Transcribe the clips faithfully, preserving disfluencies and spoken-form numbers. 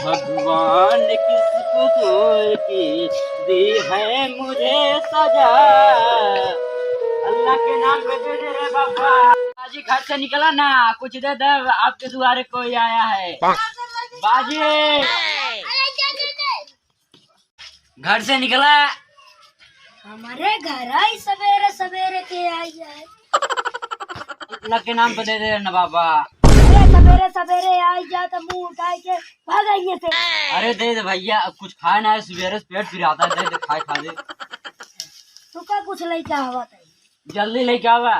भगवान किसको सोए की दी है मुझे सजा। अल्लाह के नाम पे दे दे रे बाबा। बाजी घर से निकला ना, कुछ दे दे, आपके दुआरे कोई आया है। बाजी। घर से निकला। हमारे घर आई सवेरे सवेरे के आई है। अल्लाह के नाम पे दे दे ना बाबा। अरे सवेरे सवेरे आई जा तो मुंह उठाए के भाग आइए से। अरे दे दे भैया, अब कुछ खाए ना है, सवेरे से पेट पिराता है, दे दे, खाए खा दे। तू का कुछ लेके आवा था? जल्दी लेके आवा।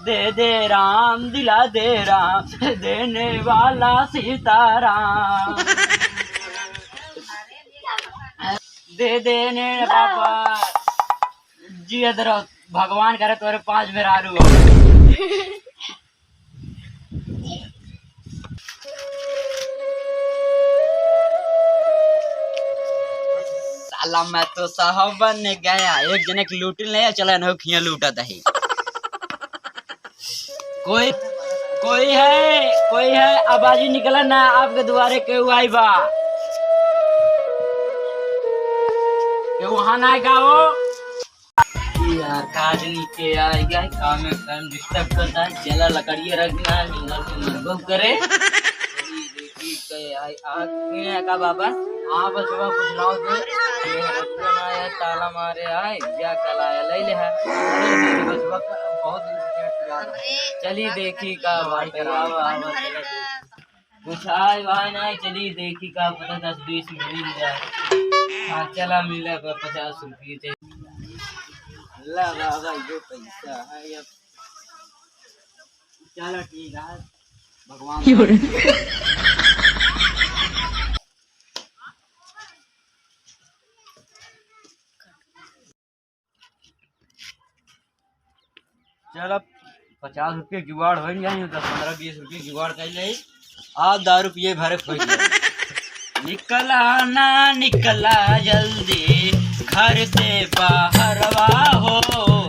दे दे राम, दिला दे राम, देने वाला सीताराम। दे दे ने बाबा। जियत रहो, भगवान करे तोरे पांच मेहरारू हो। साला मैं तो साहब बन गया, एक जने के लूटिल नहीं है, चला इन्हों खिया लूटा दही। कोई, कोई है, कोई है, आबाजी निकला ना, आपके दुआरे केहू आई बा। केहू वहाँ ना गाओ। यार, का आदमी के आ गया है, काम में काम डिस्टर्ब करता है, चला लकड़िया रख दिया है, मिलना तो मरबो करे। देखी के आई, आ, के का बाबा? हाँ, बचवा, कुछ लाओ दे। ये रखिया ना यार, ताला मारे आए, क्या कल आया, ले ले है। अरे, बचवा का बहुत दिन से पेट पिरात है। चली देखी का भाई, कराओ, आओ, चलो। कुछ आए भाई ना, चली देखी का पता दस बीस मिल जाए। हाँ, चला मिला प-, पचास रुपये चाहिए। ला बाबा, ये पैसा है, ये चलो ठीक है, भगवान। चल, अब पचास रुपये जुगाड़ हो जाए, दस पन्द्रह बीस रुपये जुगाड़ कर ले। आज दारू पिए भरे खोई गया। निकला ना निकला जल्दी घर से बाहरवा हो।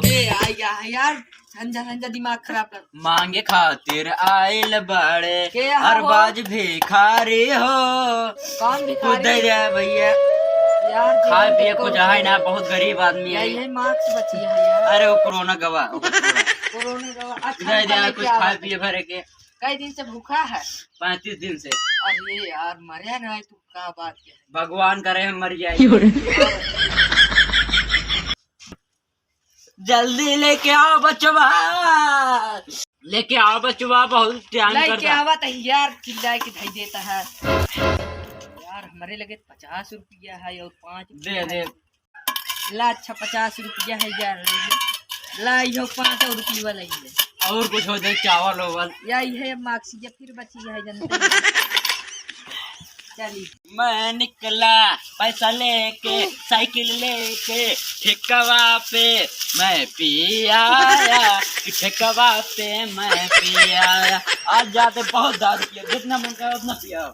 ए, आ गया है यार, संझा संझा दिमाग खराब कर। मांगे खातिर आइल बड़े के यहाँ हो? अरबाज भिखारी हो। कौन भिखारी? उधर है भैया। यार, खाए पिए कुछ है ना, बहुत गरीब आदमी है। यही मास्क बची है यार। अरे वो कोरोना गवा, वो कोरोना। कोरोना गवा। अच्छा, इधर जा, कुछ खाए पिए भरे के। कई दिन से भूखा है? पैंतीस दिन से। अरे यार, मरे ना है, तू का बात है? भगवान करे हम मर जाए। जल्दी लेके आओ बचवा, लेके आओ बचवा, बहुत टाइम लेके करता। आवा तो यार, चिल्लाए के धई देता है। यार, हमारे लगे पचास रुपया है और पाँच दे दे। ला, अच्छा, पचास रुपया है यार, ले ले। ला, इहो पाँच सौ रुपया वाला ही है। और कुछ हो जाए, चावल ओवल। या, ये मास्क ये फिर बची है, जनता। चली। मैं निकला पैसा लेके, साइकिल लेके, ठेकवा पे मैं पी आया, ठेकवा पे मैं पी आया। आज जाते बहुत दारू पिया, जितना मन करे उतना पिया।